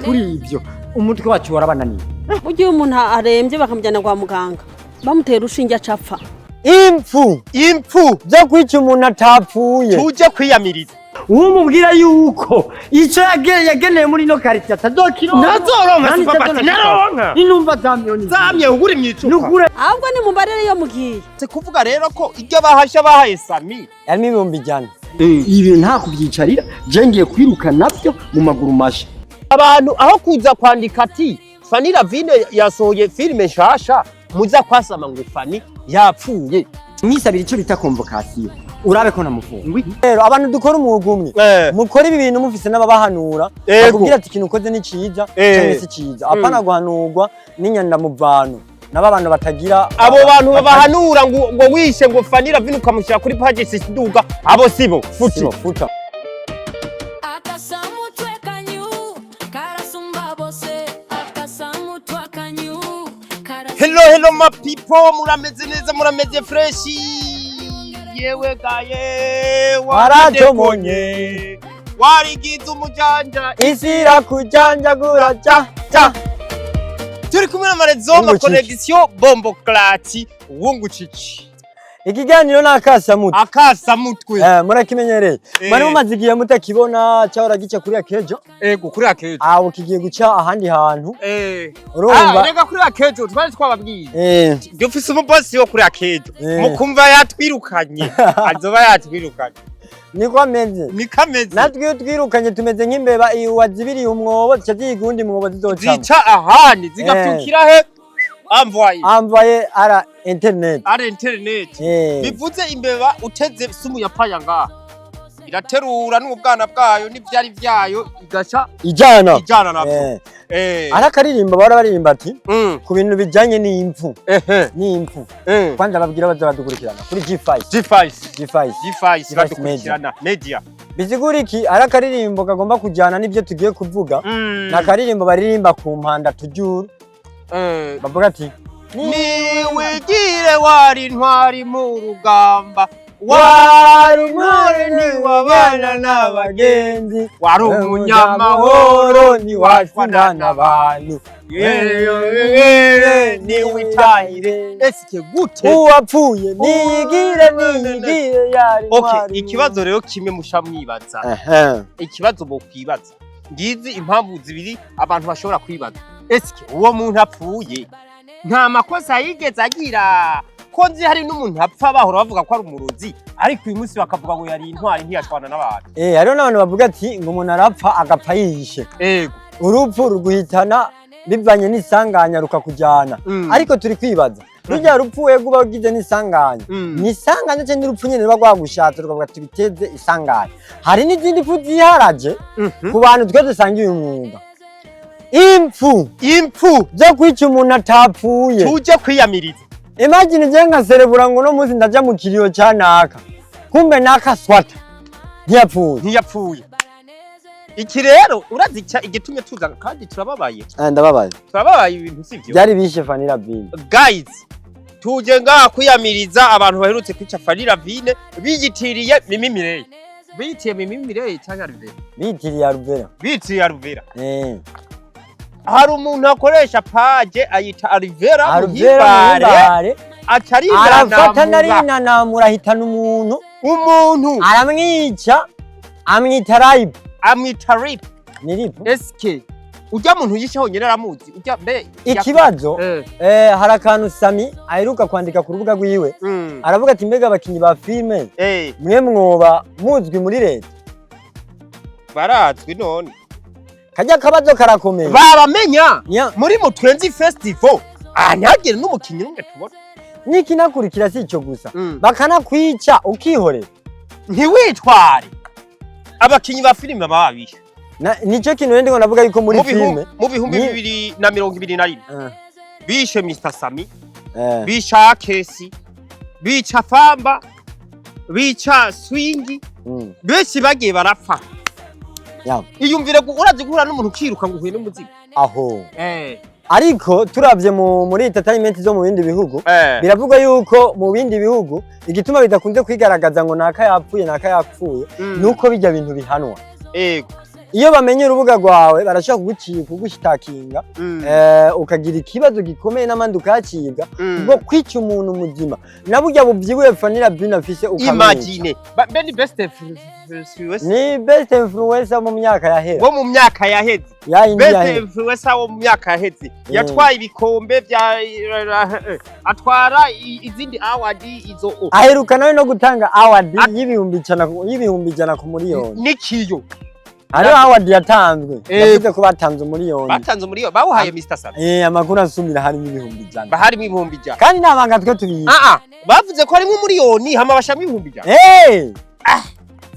Kuri ibyo umutwe wacu warabananiye. Burya iyo umuntu arembye bakamujyana kwa muganga, bamutera urushinge acapfa. Impfu. Impfu. Byo kwica umuntu atapfuye. Tuje kwiyamiriza. Umubwira yuko icyo yageneye muri ino quartier atazokironka. Ntazoronka. Nta Superbati, n'icyo. Ntaronka. Inumva za miliyoni. Zamye ugura imyicupa. Nukure. Ahubwo ni mubarere iyo mugiye. Si kuvuga rero ko iryo bahasha bahaye Sami Yarimo 100,000. Ibi nta kubyicarira, je ngiye kwiruka nabyo mu maguru masha. Abantu aho kuza kwandika ati Fanny Lavine yasohoye filime nshasha, muza kwasama ngo Fanny yapfuye. Mwisabira icyo bita convocation, urabe ko namufunga. Rero abantu dukora umwuga umwe, mukora ibi bintu mufise n'ababahanura, bakubwira ati ikintu ukoze ni ciza canke si ciza, apana guhanurwa n'inyandamuvano nabo abantu batagira. Abo bantu babahanura ngo wishe ngo Fanny Lavine ukamushyira kuri page siduga, abo sibo futi. Sibo, futa. Akasamutwe kanyu karasumba bose, akasamutwe kanyu. Hello, hello my people, murameze neza, murameze fresh? Yewe gaye. Warajomonye. Warigize umujanja. Isi irakujanjagura ja ja. Turi kumwe na Marezoma. Wungucici. Connexion bombo klati wungucici. Ikiganiro ni akasamutwe. Akasamutwe. Murakimenyereye. Mwari mumaze igihe mutakibona, cyahora gica kuri akejo. Ego, kuri akejo. Aho kigiye guca ahandi hantu. Urumva. Ah, rega kuri akejo twari twababwiye. Dufise umubosi wo kuri akejo. Mukumva yatwirukanye, azoba yatwirukanye. Niko ameze. Niko ameze. Natwe iyo twirukanye tumeze nk'imbeba iyo wazibiriye umwobo, zica zihiga uwundi mwobo zizocamo. Zica ahandi zigatukira he amvoye. Amvaye ara internet. Ari internet. Bivuze imbeba uteze sumu ya paya ngaha, iraterura n'ubwana bwayo n'ivyari vyayo, igaca ijana. Ijana navyo. Ari akaririmbo bahora baririmba ati ku bintu bijanye n'impfu. N'impfu. Kwanza babwira baza badukurikirana kuri G5. G5. G5. G5. G5. Badukurikirana media. Bisigura iki? Ari akaririmbo kagomba kujyana n'ibyo tugiye kuvuga. Ni akaririmbo baririmba ku mpanda tujuru. Bavuga ati: Niwigire wari intwari mu rugamba. Wari umwari ntiwabana n'abagenzi. Wari umunyamahoro. Ntiwashwana n'abantu. Niwitahire esike gute. Uwapfuye niyigire, niyigire yari Okay. intwari. Ikibazo rero kimwe musha mwibaza, ikibazo bokwibaza, ngizi impamvu zibiri abantu bashobora kwibaza: eske uwo muntu apfuye nta makosa yigeze agira? Ko nzi hari n'umuntu apfa bahora bavuga ko ari umurozi, ariko uyu munsi bakavuga ngo yari intwari, ntiyashwana n'abantu. Hariho n'abantu bavuga ati ngo umuntu arapfa agapfa yiyishe. Urupfu ruguhitana bivanye n'isanganya rukakujyana. Ariko turi kwibaza, rujya rupfu wega uba ugize n'isanganya, ni isanganya cyangwa n'urupfu nyine ruba rwagushatse rukavuga tubiteze isanganya? Hari n'izindi pfu ziharaje. Ku bantu twe dusangiye umwuga, impfu. Impfu. Byo kwica umuntu atapfuye. Tuje kwiyamiriza. Imagine je nkaserebura ngo uno munsi ndaja mu kiriyo ca naka, kumbe naka swata ntiyapfuye. Ntiyapfuye. Iki rero urazi igitumye tuza, kandi turababaye. Ndababaye. Turababaye, ibintu sivyo. Byari bishe Fanny Lavine. Guys, tuje ngaha kwiyamiriza abantu baherutse kwica Fanny Lavine biyitiriye Mimi Mireye, biyitiriye Mimi Mireye cyangwa Alvera? Bitiriye Alvera. Biyitiriye Alvera. Hari umuntu akoresha page ayita Alvera. Alvera. Muhimbare. Muhimbare. Aca arafata arinanamura. Narinanamura, ahitana umuntu. Umuntu. Aramwica, amwita rayibu. Amwita rip. Ni ripu. Eske ujya muntu yishe honyine aramuzi ujya mbe? Ikibazo, hari akantu Sami aheruka kwandika ku rubuga rwiwe. Aravuga ati: mbega abakinyi ba filime, mwe mwoba muzwi muri leta? Barazwi none. Kajya kabazo karakomeye. Babamenya. Muri Mutwenzi Festival ah ntihagire n'umukinyi n'umwe tubona. N'ikinakurikira si ico gusa, bakanakwica ukihorera. Ntiwitware abakinyi ba filime babishe. Nico kintu rero ndiko ndavuga yuko muri Mu filime mu 2021 bishe Mr Sami, bica Kesi, bica Famba, bica Swingi. Benshi bagiye barapfa. Iyumvire urazi guhura n'umuntu ukiruka ngo uhuye n'umuzigo. Aho ariko turavye muri entertainment zo mu bindi bihugu, biravugwa yuko mu bindi bihugu igituma bidakunze kwigaragaza ngo naka yapfuye, naka yapfuye, nuko bijya bintu bihanwa. Ego. Iyo bamenye urubuga rwawe, barashobora kugucika, kugushitakinga, ukagira ikibazo gikomeye n'amandi ukayacibwa bwo kwica umuntu muzima na burya bubyibuye Fanny Lavine afise, ukamwica. Imagine. Mbe ni best influencer Ni best influencer mu myaka yahera. Wo mu myaka yaheze. Yayindi Best yahera. influencer wo mu myaka yaheze yatwaye ibikombe vya, atwara izindi award izo o. Aheruka nawe no gutanga award y'ibihumbi 100 ku miliyoni. N'ikiyo. Hariho award yatanzwe, yavuze ko batanze umuriyoni. Batanze umuriyoni bawuhaye Mr Sami. Amakuru asumira harimo 100,000. Baharimo 100,000. Kandi nabanga twe tubizi. Ah ah, bavuze ko harimo umuriyoni, hama bashamo 100,000.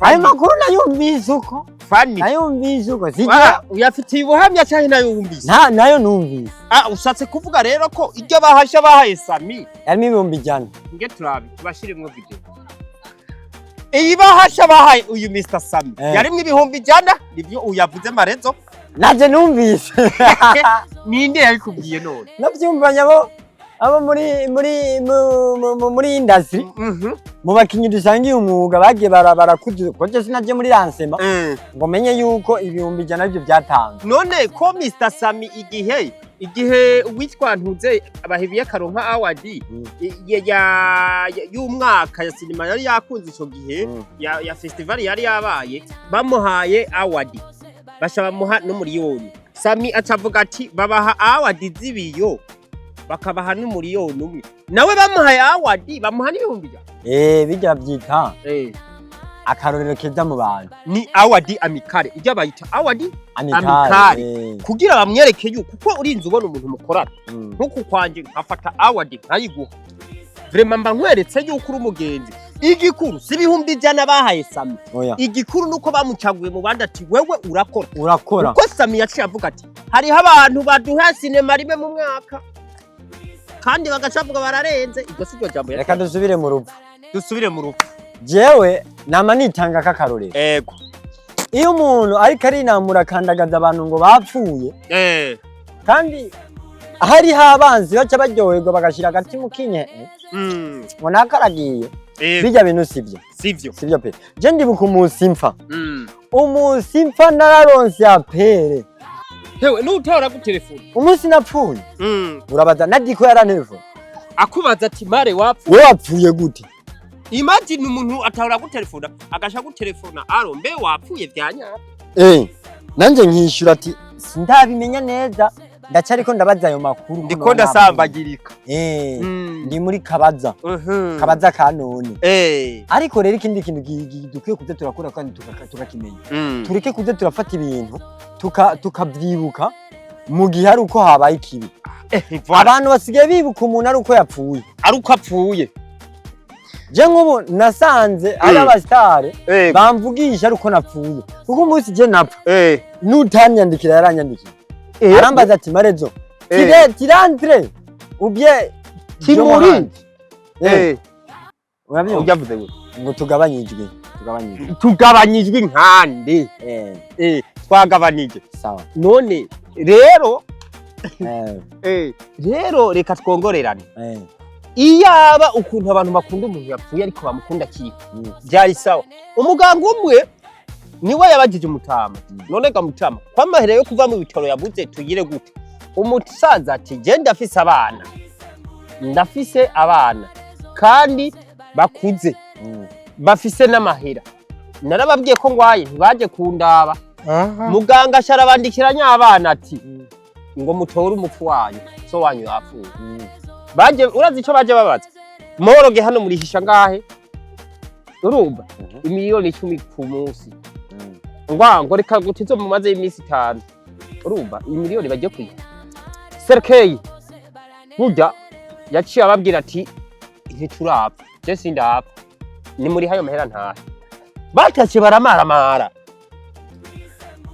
Ayo makuru nayumvise uko. Fani. Nayumvise uko sijya. Uyafitiye ubuhamya cyangwa nayo wumvise? Nta nayo numvise. Ah, ushatse kuvuga rero ko iryo bahasha bahaye Sami Harimo 100,000. Nge turabe tubashiremwo video. Iyi bahasha bahaye uyu Mr Sami yarimwo 100,000, nibyo uyavuze Marezo? Naje numvise. Ninde yabikubwiye none? Navyumvanye abo muri industry, mu bakinyi dusangiye umwuga bagiye barakuze, ko je sinaje muri lancement ngo menye yuko 100,000 arivyo byatanzwe. None ko Mr Sami igihe uwitwa Ntuze abahebiye karonka award y'umwaka ya sinema yari yakunze ico gihe, ya festival yari yabaye, bamuhaye award basha bamuha n'umuriyoni. Sami acavuga ati babaha award z'ibiyo bakabaha n'umuriyoni umwe, nawe bamuhaye award bamuha n'100,000. Bijya byita akarorero keza mu bantu. Ni award amicale, ijya bayita award amicale. Amicale. Kugira bamwereke yuko kuko urinze ubona umuntu mukorana, nkuku kwanje nkafata award nkayiguha, vraiment mba nkweretse yuko uri umugenzi. Igikuru si 100,000 bahaye Sami. Oya. Igikuru nuko bamucaguye mu bandi ati wewe urakora. Urakora. Kuko Sami yaciye avuga ati hariho abantu baduha sinema rimwe mu mwaka kandi bagaca bavuga bararenze. Iryo si ryo jambo. Reka dusubire mu rupfu. Dusubire mu rupfu. Jewe nama nitanga k'akarorero. Iyo umuntu ariko arinamura akandagaza abantu ngo bapfuye, kandi hariho abanzi baca baryoherwa bagashira agati mu kinye ngo nakaragiye. Bijya bintu sivyo. Sivyo. Sivyo pe. Je ndibuka umunsi mpfa, umunsi mpfa nararonse appel. Hewe n'utora gutelefona. Umunsi napfuye, urabaza nadiko yarantelefona. Akubaza ati mare wapfu? We wapfuye gute? Imagine umuntu atahora gutelefona agasha gutelefona aro mbe wapfuye vya nyabyo? Nanje nkishyura ati sindabimenya neza, ndacariko ndabaza ayo makuru ko Ndiko naba napfuye. ndasambagirika. Ndi muri kabaza, kabaza ka none. Ariko rero ikindi kintu dukwiye kuza turakora kandi tukakimenya, tureke kuza turafata ibintu tukavyibuka mu gihe ari uko habaye ikibi. Voilà. Abantu basigaye bibuka umuntu ari uko yapfuye. Ari uko apfuye. Je nk'ubu nasanze ari abasitare bamvugisha ari uko napfuye, kuko umunsi je napfa, n'utanyandikira yaranyandikira, arambaza ati Marezo, tire tirantre ubye Timuri. Urabyumva? Uyavuze gute? Ngo tugabanye ijwi, tugabanye ijwi. Tugabanyijwe nkande? Twagabanije. Sawa. None rero rero reka twongorerane. Iyaba ukuntu abantu bakunda umuntu yapfuye ariko bamukunda akiriho, byari sawa. Umuganga umwe niwe yabagije umutama: none ga mutama, ko amahera yo kuva mu bitaro yabuze, tugire gute? Umusaza ati je ndafise abana, ndafise abana kandi bakuze, bafise n'amahera, narababwiye ko ngwaye ntibaje kundaba. Muganga asharabandikira nyabana ati ngo mutore umupfu wanyu, so wanyu yapfuye. Baje, urazi ico baje babaza? Morgue hano murihisha ngahe? Urumva, 10 miliyoni ku munsi. Ngwa ngo reka gutizo mumaze iminsi 5, urumva imiliyoni bagiye kuyiha cercueil. Burya yaciye ababwira ati ntiturapfa, je sindapfa, ni muri hayo mahera ntahe. Batashe baramaramara.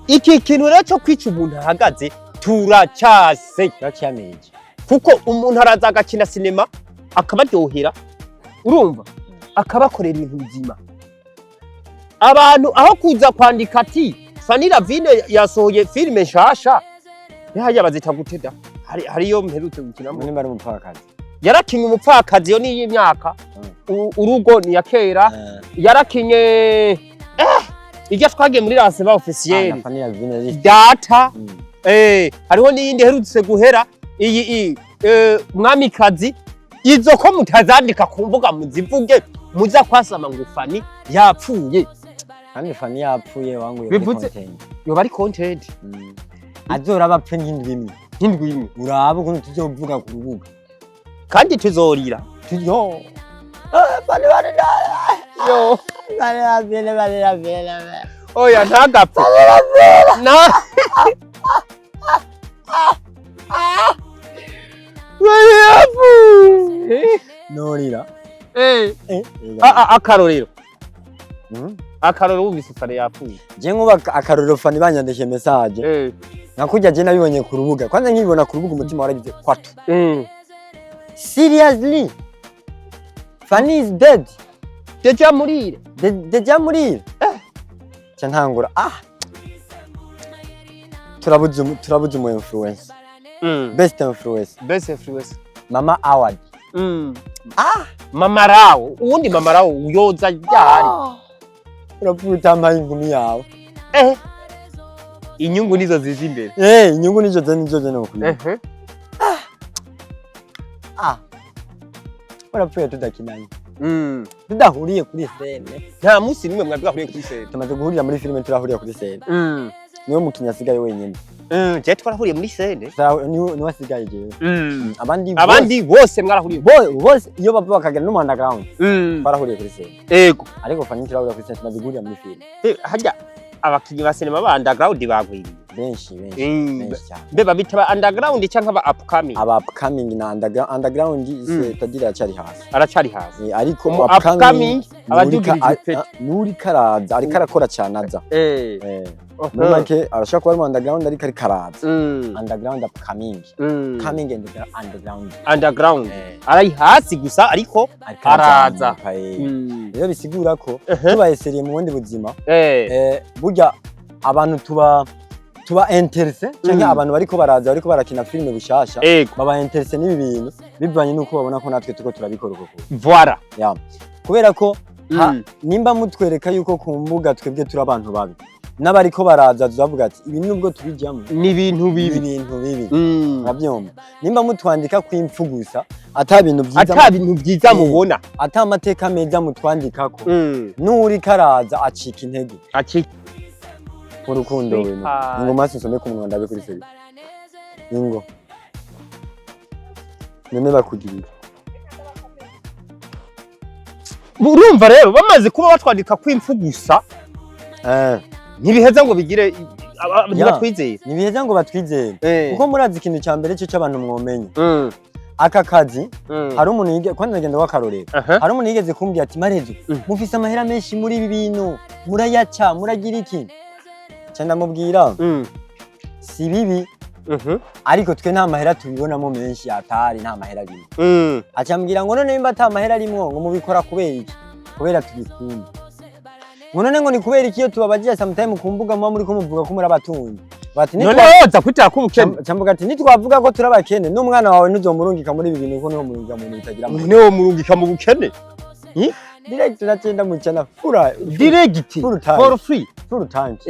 Iki kintu rero cyo kwica umuntu ahagaze turacase. Turacyamenye. Kuko umuntu araza agakina sinema akabaryohera, urumva, akabakorera ibintu bizima. Abantu aho kuza kwandika ati Fanny Lavine yasohoye filime nshasha, hariya bazita gute da? Hariyo mperutse gukinamo. Nimba ari umupfakazi. Yarakinye umupfakazi, iyo ni iy'imyaka. Urugo ni iya kera. Yarakinye Irya twagiye muri lancement Ah, officiel. Na Fanny Lavine Data. Hariho n'iyindi iherutse guhera, iyi Mwamikazi. Izo ko mutazandika ku mbuga, muzivuge, muza kwasama ngo Fani yapfuye. Kandi Fanny yapfuye wanguye muri content. Yoba ari content. Azoraba apfe nk'indwi imwe. Nk'indwi imwe. Urabe ukuntu tuzovuga ku rubuga. Kandi tuzorira. Yo. Ah, Fanny bari. Yo. Fanny Lavine, Fanny Lavine. Oya, ntagapfe na Fani yapfuye. Norira. Akarorero. Akarorero, wumvise Fani yapfuye. Je nkuba akarorero, Fanny banyandikiye message. Nka kurya je nabibonye ku rubuga. Kwanza nkibibona ku rubuga, umutima waragize kwatu. Seriously? Fanny is dead. Déjà murire. Déjà murire. Ca ntangura, ah. Turabuze umu influence. Best influence. Best influence. Mama Award. Ah, Mama Rawo, uwundi Mama Rawo uyoza ryari? Urapfuye utampaye ingumi yawe. Inyungu nizo ziza imbere. Inyungu nizo no kuyiba. Ah. Urapfuye tudakinanye. Tudahuriye kuri scène. Nta munsi nimwe mwari bwahuriye kuri scène? Tumaze guhurira muri filime, turahurira kuri scène. Niwe mukinnyi asigaye wenyine. Je twarahuriye muri scène. Niwe asigaye jewe. Abandi Abandi bose mwarahuriye. Bose iyo bava bakagera no mu underground, twarahuriye kuri scène. Ariko Fanny turahurira kuri scène, tumaze guhurira muri filime. Harya abakinyi ba sinema ba underground bagwiriye. Benshi, benshi, benshi cyane. Mbe babita ba underground canke aba upcoming? Aba upcoming na underground. Underground c'est-à-dire aracyari hasi. Aracari hasi. Ariko Umu upcoming abadugirije ipeti. Nuri karaza, ariko arakora cyane aza. Muri make arashobora kuba ari mu underground, ariko ariko araza. Underground, upcoming. Coming and underground. Underground. Ari hasi gusa, ariko Ariko araza. arazamuka. Rero bisigura ko tubaye sérieux mu bundi buzima, burya abantu tuba intéressé cyangwa abantu bariko baraza, bariko barakina filime bushasha, baba intéressé n'ibi bintu bivanye n'uko babona ko natwe tuko turabikora uko kuntu. Voilà. Ya. Kubera ko nimba mutwereka yuko ku mbuga twebwe turi abantu babi, n'abariko baraza tuzavuga ati ibi nubwo tubijyamo ni ibintu ni bibi. Ibintu bibi. Urabyumva, nimba mutwandika kw'impfu gusa, ata bintu byiza, Ata bintu byiza mubona. Ata amateka meza mutwandikako, n'uriko araza acika intege. Ati Mu rukundo we. Sweetheart. Ingo maso nsome ku munwa, ndabe kuri seri. Ingo none bakugirira. Urumva rero, bamaze kuba batwandika kw'impfu gusa, ntibiheza ngo bigire ntibatwizeye. Ntibiheza ngo batwizere, kuko murazi ikintu cya mbere cyo cy'abantu mwomenya, aka kazi, hari umuntu yige kwanza ngenda w'akarorero. Hari umuntu yigeze kumbwira ati: "Marezo, mufise amahera menshi muri ibi bintu, murayaca, muragira iki?" Nca ndamubwira, si bibi, ariko twe nta mahera tubibonamo menshi, atari nta mahera arimo. Acambwira ngo: "None nimba ata mahera arimwo, ngo mubikora kubera iki?" Kubera tubikunda. Ngo none ngo ni kubera iki iyo tubabagiye sometime ku mbuga muba muriko muvuga ko muri abatunzi? Bati None woza kwitara k'ubukene? Cambuga ati: "Nitwavuga ko turi abakene, n'umwana wawe ntuzomurungika muri ibi bintu, kuko niho murungika mu bintu bitagira amahera." Niwo murungika mu bukene. Direct nacenda mucana fura. Direct. Full time. For free. Full tank.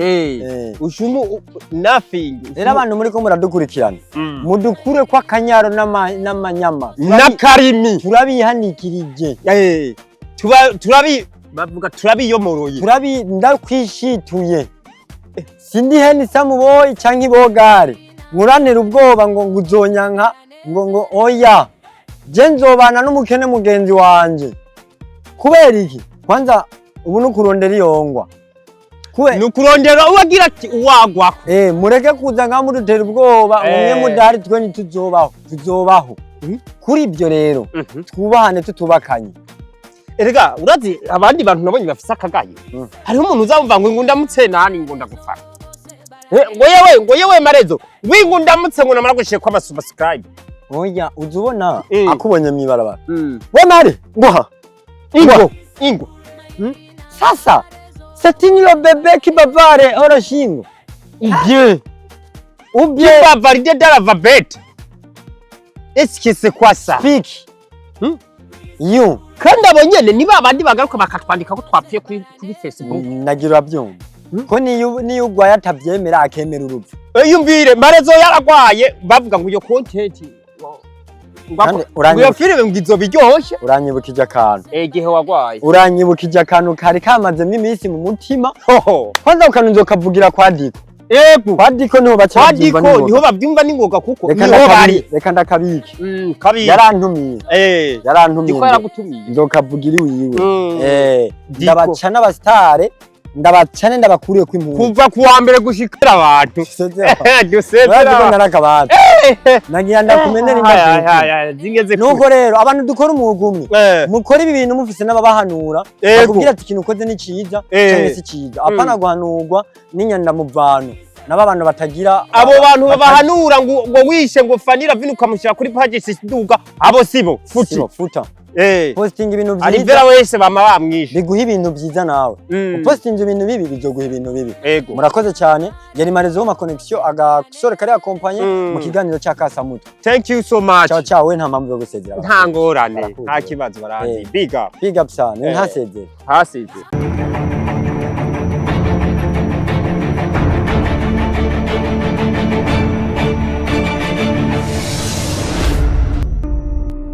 Ushumu nothing. Rero abantu muriko muradukurikirana, mudukure ko akanyaro n'amanyama. N'akarimi. Turabihanikirije. Tuba turabi bavuga turabiyomoroye. Turabi ndakwishituye, sindi heni samuboyi canke ibogare nkuranira ubwoba ngo nguzonyanka, ngo oya, je nzobana n'umukene mugenzi wanje. Kubera iki? Kwanza ubu nukurondera iyongwa. Ni ukurondera uwagira ati uwagwako. Mureke kuza ngaho mudutera ubwoba. Umwe mudahari twe ntituzobaho, tuzobaho. Kuri ibyo rero, twubahane tutubakanye. Erega urazi abandi bantu nabonye bafise akagaye? Hariho umuntu uzamva ngo ndamutse nani, ngo ndagufana, ngo yewe, ngo yewe Marezo wingo ndamutse, ngo namara gushika kwa subscribe. Oya, uza ubona akubonye mw'ibarabara: "We mare nguha." Ingo ingo. Sasa c'est une le bébé qui bavare oroshingo. Bien. Ou bien Bien validé dans l'alphabet. Est-ce que c'est quoi ça? Speak. You. Kandi abo nyene ni babandi bagaruka bakatwandika ko twapfuye kuri Facebook. Nagira urabyumva. Ko niyo ugwaye atavyemera, akemera urupfu. Yumvire Marezo yaragwaye, bavuga ngo iyo content ngo Kandi ngo iyo filime ngo izoba iryoshe. Uranyibukije akantu. Igihe wagwaye. Uranyibukije akantu kari kamazemo iminsi mu mutima. Hoho. Kwanza ako kantu nzokavugira kwa Diko. Kwa Diko niho baca Kwa bavyumva Diko n'ingoga. niho bavyumva n'ingoga, kuko Reka niho bari. Reka ndakabike. Kabiri. Yarantumiye. Yarantumiye. Diko yaragutumiye. Nzokavugira iwiwe. Diko. Ndabaca n'abasitare, ndabacane, ndabakuriye ko impundu. Kuva ku wa mbere gushikira abantu Urazi ko dusezera. narakabata, nagira ndakumenera inda. Zingeze. Nuko rero abantu dukora umwuga umwe, mukora ibi bintu mufise n'ababahanura, bakubwira ati ikintu ukoze ni ciza canke si ciza, apana guhanurwa n'inyandamuvano nabo abantu batagira. Abo bantu babahanura ngo wishe ngo Fanira vino ukamushyira kuri page siduga, abo sibo futi. Sibo, futa. Postinga ibintu vyiza. Alivera wese bama bamwishe. Biguha ibintu vyiza nawe. Upostinze ibintu bibi, bizoguha ibintu bibi. Murakoze cyane. Yari Marezo ma connection, agasore kari akompanye mu kiganiro cya Kasamuto. Thank you so much. Ciao ciao. We nta mpamvu yo gusezera. Nta ngorane. Barakuzi. Nta kibazo, baranzi. Big up. Big up sana. Ntasezere. Hasize.